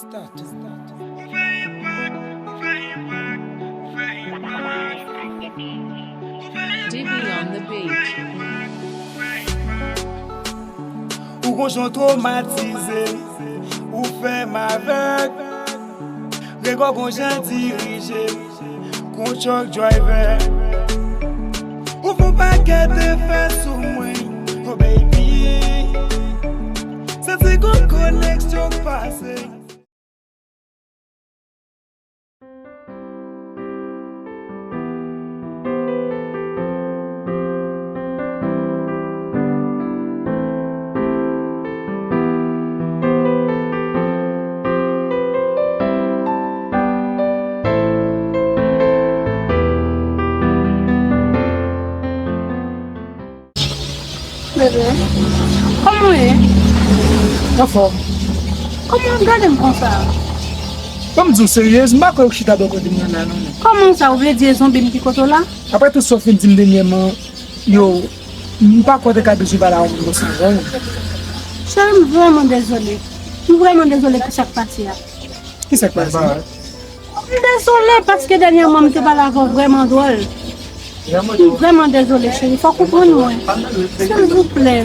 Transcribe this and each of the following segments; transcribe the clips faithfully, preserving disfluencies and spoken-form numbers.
D B on the beat. Ou gon jan twomatize, ou fè m avèg. Rego gon jan dirije m kon truck driver. Ou fè yon pakèt efè sou mwen, oh baby. Santi gon koneksyon k pase. Bebe, kòman w ye? Anfòm. Kòman w ap gade m konsa? Ban m di w seryez, m pa kwè ou chita bò kote m nan la non, non. Kòman sa, ou vle di e zonbi m ki kote w la? Apre tout sa w fin di m dènyèman, yo, m pa kwè w te ka bezwen pale a yon moun konsa, vrèman. Cheri, m vrèman dezole. M vrèman dezole pou sa k pase a. Ki sa k pase? M dezole paske dènyèman m te pale avè w vrèman dwòl. M vrèman dezole, cheri. Fò w konprann mwen. Silvouplè.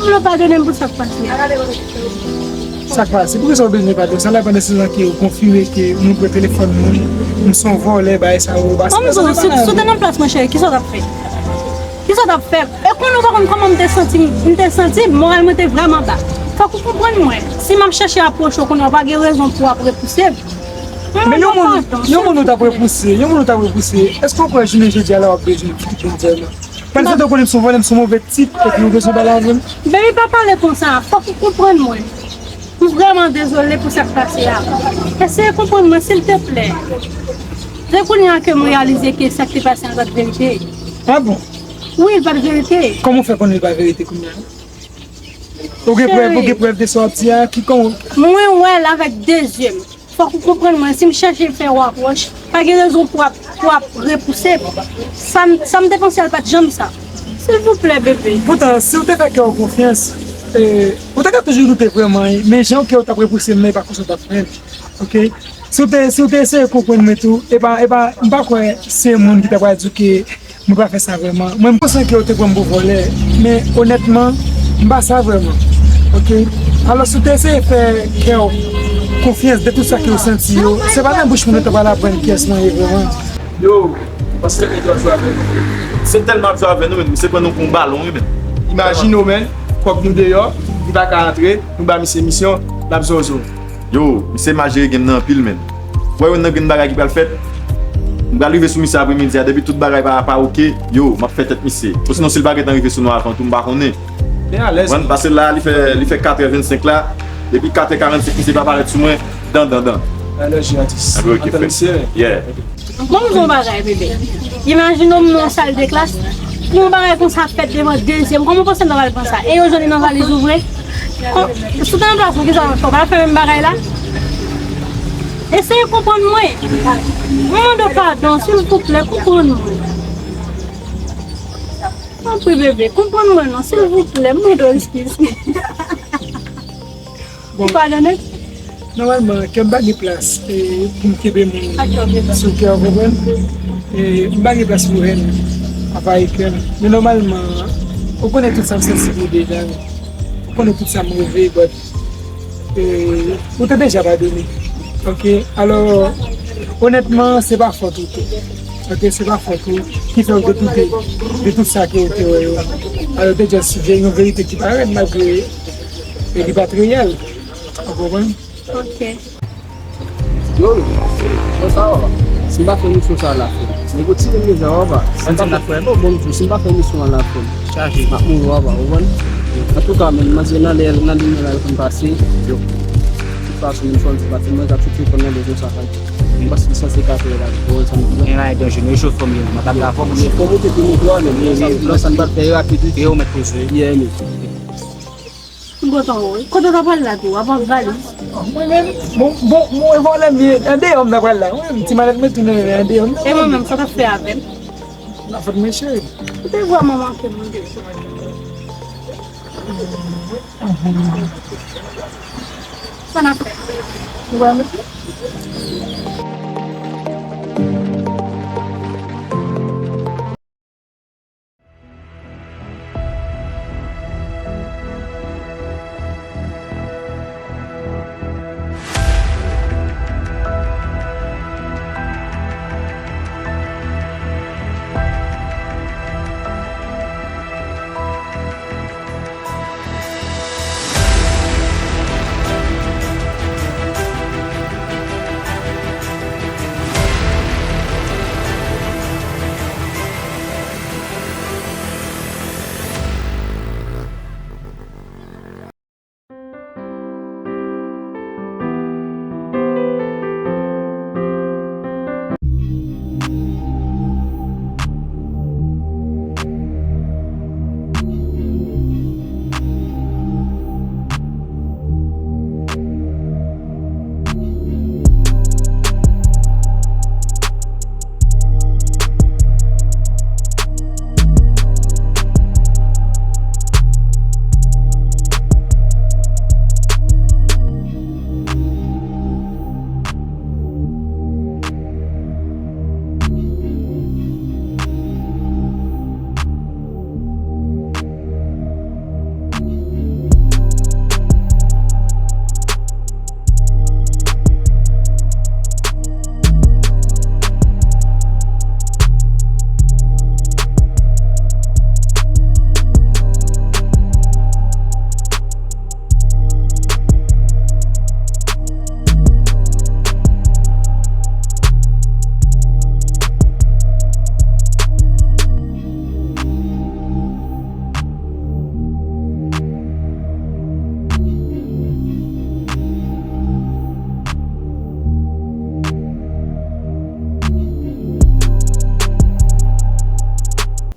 Ou vle padone m pou sa k pase a? Sa k pase? Poukisa w bezwen padon? Sa la pandan se jan ke ou konfime ke moun pran telefòn moun, m se yon vòlè, bagay sa yo, bagay sa yo. Kòm si w te nan plas mwen, cheri, kisa w t ap fè? Kisa w t ap fè? E konnen w pa konn kòman m te santi m, m te santi m, moral mwen te vrèman ba. Fòk ou konprann mwen. Si m ap chèche apwoche w kounye a, w pa gen rezon pou w ap repouse m. Men yon moun, yon moun ou t ap repouse, yon moun ou t ap repouse, èske w kwè jounen jodi a la w ap bezwen kite l vrèman? Pandan se tan w konnen m se yon vòlè, m se yon move tip, epi ou bezwen pale avè m? Baby, pa pale konsa, fòk ou konprann mwen. M vrèman dezole pou sa k pase a. Eseye konprann mwen, silteplè. Se kounye a ke m reyalize ke sa k te pase a pa t verite. Ah bon? Wi, l pa t verite. Kòman w fè konnen l pa verite kounye a? Ou gen prèv, ou gen prèv de sa w ap di a, kikònk? Mwen wè l avèk de zye m. Fòk ou konprann mwen, si m chèche fè w apwòch, pa gen rezon pou w ap, pou w ap repouse m. Sa m, sa m te panse a l pa t janm sa. Silvouplè, bebe. Poutan, si w te fè kè w konfyans, e, ou ta ka toujou doute vrèman, men jan kè w t ap repouse m nan, e pa konsa w t ap fè l. Oke? Si w te, si w te eseye konprann mwen tou, e pa, e pa, m pa kwè se moun ki ta pral di w ke mwen pa fè sa vrèman. Mwen, m konsan ke yo te pran m pou vòlè, men onètman, m pa sa vrèman. Oke? Alò, si w te eseye fè kè w konfyans de tout sa ke w santi yo, se pa nan bouch moun yo ta pral aprann kiyès mwen ye vrèman. Yo, paske nèg yo ap jwe avè nou. Se tèlman ap jwe avè nou, men misye pran nou pou yon balon, wi, men. Imajine w, men, kòb nou deyò, li pa ka antre, nou ba misye misyon, l ap zozo. Yo, misye mal jere game nan anpil, menn. Ou wè youn nan grenn bagay ki pral fèt? M pral rive sou misye apremidi a, depi tout bagay pa, pa oke, yo, m ap fè tèt misye. Osinon, si l pa gentan rive sou nou avan tou, m pa konnen. Konprann? Paske la, li fè, li fè katrè vennsenk la, depi katrè karannsenk, misye pa parèt sou mwen, dan, dan, dan. Alèji atis. Anpil oke, frè. Yeah. Bon, m di w yon bagay, bebe. Imajine w nan yon sal de klas, pou yon bagay konsa fèt devan de zye m, kòman w panse m ta pral pran sa? E yo jwenn li nan valiz ou vre? Kon, si w te nan plas mwen, kisa w t ap fè? W pa fè menm bagay la? Eseye konprann mwen. Mwen mande w padon, silvouplè, konprann mwen. Tanpri, bebe, konprann mwen non, silvouplè, m mande w eskiz. Bon, ou padone? Nòmalman, kè m pa gen plas, e, pou m kenbe moun sou kè, w konprann? E, m pa gen plas pou hèn, apa e kè m. Men nòmalman, ou konnen tout sa m santi pou deja, wi. Ou konnen tout sa move, but, e, ou te deja padone. Oke? Alò, onètman, se pa fòt ou tou. Oke? Se pa fòt ou ki fè ou te doute de tout sa ke ou te wè yo. Alò, te just yon verite ki parèt malgre e li pa t reyèl. Ou konprann? Ok. Yo, yo, sa w a, si m pa fè misyon sa a la fè. Nèg yo tire m deja, w a, pa. Santi m la fè. Bon, bon, si m pa fè misyon an la fè. Chaje. M ap mouri, w a, pa, ou konprann? Antouka, men, manzè nan lè, nan limyè la, l konn pase. Yo. Tout fason, menm fò l di pati, mwen, ka tout konn nan bezwen sa, pa. M panse li sanse ka fè la, ou konprann sa m di la? Men la, e danje, nou, e chofè m ye, m ap avè w. Fò moute pi mikwo a, men, men, men, sa m pral fè, e rapid, wi. E ou mèt poze. Yeah, men. M kontan wè w. Kote w ta pral la tou? W ap ap valiz? Mwen menm, bon, bon, mwen vòlè m ye, andeyò m nan pral la. Mwen menm, ti malèt mwen tounen men andeyò m nan. E mwen menm, sa w t ap fè avè m? Nan fòt mwen cheri. Ou te vrèman manke m wi. Sa n ap fè? Ou wè mesye?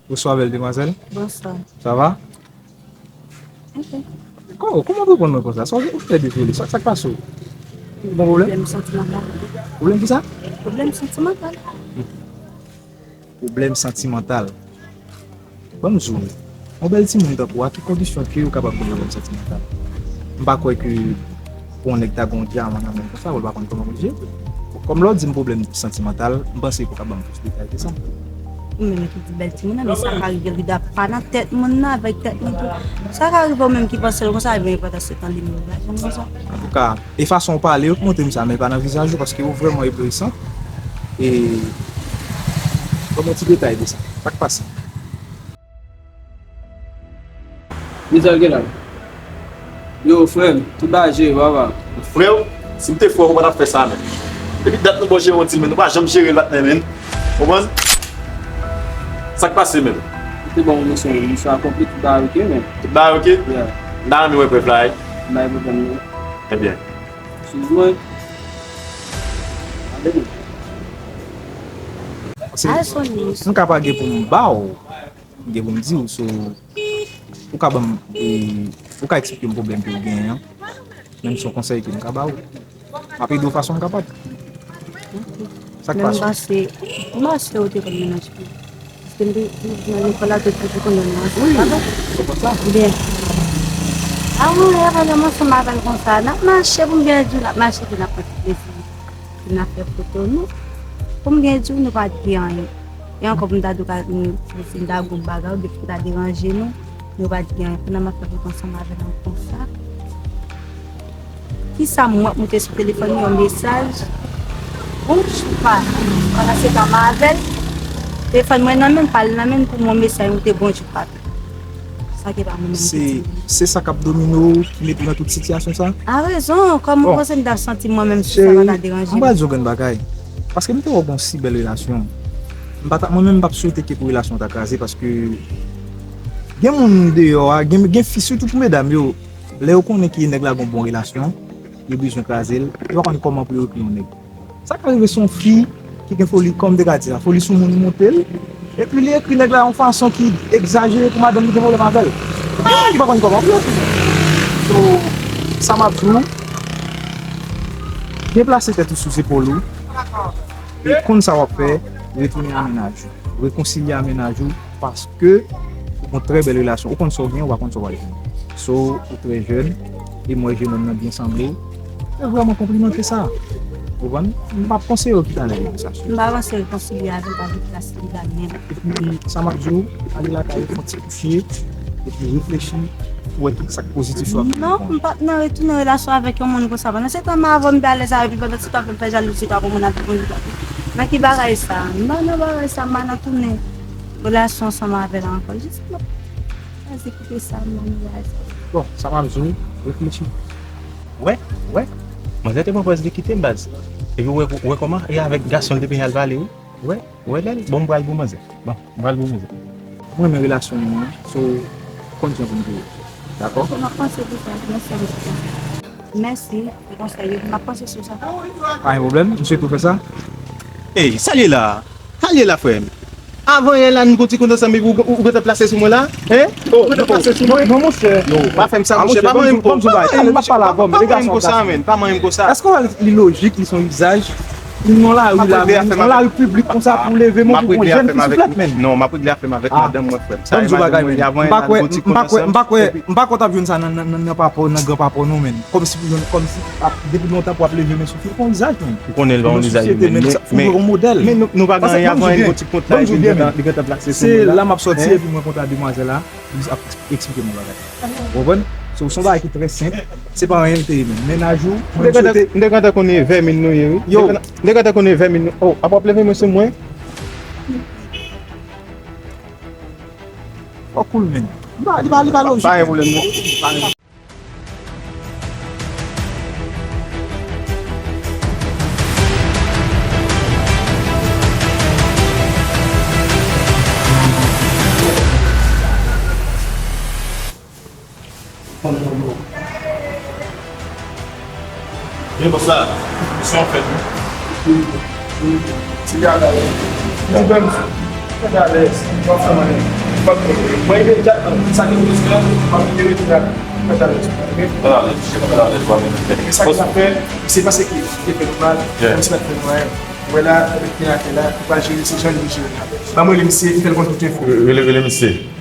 Bonswa, bèl demwazèl. Bonswa. Sa va? Ok. Kò-, kòman w reponn mwen konsa? Sa w fè devole? Sa, sa k pase w? Ou gen pwoblèm? Pwoblèm santimantal. Pwoblèm kisa? Pwoblèm santimantal. Pwoblèm santimantal. Ban m di w, yon bèl timoun tankou w, a ki kondisyon ke ou kapab gen pwoblèm santimantal? M pa kwè ke pou yon nèg ta gen yon dyaman nan men l konsa, pou l pa konn kòman pou l jere. Kòm lè w di m pwoblèm santimantal, m panse pou w ka ban m plis detay ke sa. Ou menm ki di bèl timoun nan, men sa ka rive Lida pa nan tèt moun nan, avèk tèt moun tou. Sa ka rive ou menm ki panse l konsa, ebyen, pandan se tan li menm la, janm konsa. Antouka, e fason w pale, yo k montre m sa, men pa nan vizaj ou, paske ou vrèman enteresan. E, ban m yon ti detay de sa. Sa k pase? Mizè gen la. Yo, frè m, tout bagay jere, papa. Frè w, si m te frè w, ou pa t ap fè sa, menm. Depi dat nou bon jere yon ti, men nou pa janm jere lòt, menm. Konprann? Sa k pase, menm? Ou te ban mwen misyon, misyon akonpli, tout bagay oke, menm. Tout bagay oke? Yeah. M ta renmen wè prèv la, wi. M bay pwoblèm, non. Ebyen. Eskize mwen. Gade, non. Se, m ka pa gen pou m ba w. M gen pou m di w, so, ou ka ban m, e, ou ka eksplike m pwoblèm ke w genyen an, menm si yon konsèy ke m ka ba w. M ap ede w fason m kapab. Sa k pase? Men m pase, m pase ou te konn mennaj mwen. Paske m te, m te nan lekòl la, te toujou konn mennaj mwen. Wi, se konsa. Byen. A wi, lè m ansanm avè l konsa, n ap mache pou m gen di, n ap mache, epi n ap pran ti plezi. Epi n ap fè foto nou. Pou m gen di w, nou pa t gen anyen. E ankò pou m ta di w ka, m, si m ta gen yon bagay, oubyen pou m ta deranje nou, nou pa t gen anyen. Pandan m ap fè foto ansanm avè l konsa. Kisa m wè, moute sou telefòn li, yon mesaj. Bonjou, pa. Pandan se tan m avè l, telefòn mwen nan men l, pa l nan men l, pou m wè yon mesaj, moute bonjou, pa. Sa ki pa mwen menm ki di. Se, se sa k ap domine w ki mete w nan tout sitiyasyon sa? A rezon, kòm ou panse m t ap santi mwen menm si sa pa ta deranje m? Cheri, m pral di w grenn bagay. Paske m te wè w gen yon si bèl relasyon. M pa ta, mwen menm, m p ap swete ke pou relasyon an ta kraze, paske gen moun deyò a, gen, gen fi, sitou pou medam yo, lè yo konnen ke nèg la gen yon bon relasyon, yo bezwen kraze l, yo pa konn kòman pou yo epi yon nèg. Sa ka rive se yon fi ki gen foli, kòm m te ka di la, foli sou moun moute l, epi li ekri nèg la yon fason ki egzajere pou madanm li gen pwoblèm avè l. Gen moun ki pa konn kòman pou yo epi. So, sa m ap di w, Deplase tèt ou sou zepòl ou e konn sa w ap fè, retounen a mennaj ou. Rekonsilye a mennaj ou paske ou gon trè bèl relasyon. Ou konn sa w gen, ou pa konn sa w pral jwenn. So, ou trè jèn, e m wè jenòm nan byen sanble w. Se vrèman konplimante sa. Ou konprann? M p ap konseye w kite ale nan sa. M pa panse rekonsilye avè l pa vle plas li la menm. Epi, sa m ap di w, ale lakay ou, fè yon ti kouche, epi reflechi pou wè tout sa k pozitif yo ap vin. Non, m p ap nan retounen relasyon avèk yon moun konsa. Pandan se tan m avè w, m te alèz avè l, pandan se tan w ap fè jalouzi, pa pou moun ap di konsa. Nan ki bagay sa? M pa nan bagay sa, m pa nan tounen relasyon ansanm avè l ankò. Jis m ap kraze koupe sa, m nan kraze. Bon, sa m ap di w, reflechi. Wè, wè. Manzè te pran pòz li kite m, baz. Epi w wè, w wè kòman? E avèk gason l te benyen al pale, wi. Wè, wè lè l. Bon, m pral pou manzè. Bon, m pral pou manzè. Mwen renmen relasyon nou an, so, konn jan pou m jere. Dakò? Ok, m ap panse pou sa. Mèsi anpil. Mèsi pou konsèy yo. M ap panse sou sa. Pa gen pwoblèm, m swete w fè sa. Ey, sa l ye la? Sa l ye la, frè m? Avan yè la, nou gon ti kont ansanm, epi ou, ou, ou gentan plase sou mwen la? Hein? Ou gentan plase sou mwen? Non, monchè. Yo, pa fè m sa, monchè. Pa manyen m konsa. Pa manyen m konsa, men. Pa manyen m konsa. Èske w wè li lojik, li se yon izaj? Nan lari la menm, nan lari piblik konsa pou leve men pou pran jèn li sou flèt, menn. Non, m ap regle afè m avèk madanm mwen, frè m. Sa e madanm mwen, li avan yè la, nou gon ti kont ansanm. M pa kwè, m pa kwè, m pa kwè, m pa kwè w t ap jwenn sa nan, nan, nan, nan papa w, nan granpapa w non, menn. Kòmsi pou jwenn, kòmsi, depi lontan pou ap leve men sou fi, ou pa yon izaj, menn. Ou konnen l pa yon izaj, men, men, men nou pa gen anyen avan, yon ti kont la, epi li gentan, li gentan plase sou mwen la. Se la m ap sòti, epi mwen kontre a demwazèl la, li ap eksplike m yon bagay. Ou konprann? So, se yon bagay ki trè senp. Se pa anyen l te ye, menn. Mennaj ou, mwen swete. M te gentan konnen vèmin nou ye, wi. Yo. M te gentan konnen vèmin nou. Oh, ap ap leve men sou mwen. Fò cool, menn. Li pa, li pa, li pa lojik. Pa gen pwoblèm, non. Byen, bòs la, misyon an fèt, wi. Ti gade, ti gade, ti gade, w ap fè mwen, w ap fè mwen. Mwen, imediatman, sa ki pou di la, m ap vin retire la. Fèt alèz, ok? Fèt alèz, fèt alèz, w ap vin. E sa ki ta fè, se paske ki te fè nou mal, yeah, menm si l ap fè nou anyen. Wè la, avèk ki atè la, ou pa jere, se jan li jere la. Ban mwen rele misye, fè l konn tout enfo. Rele, rele misye.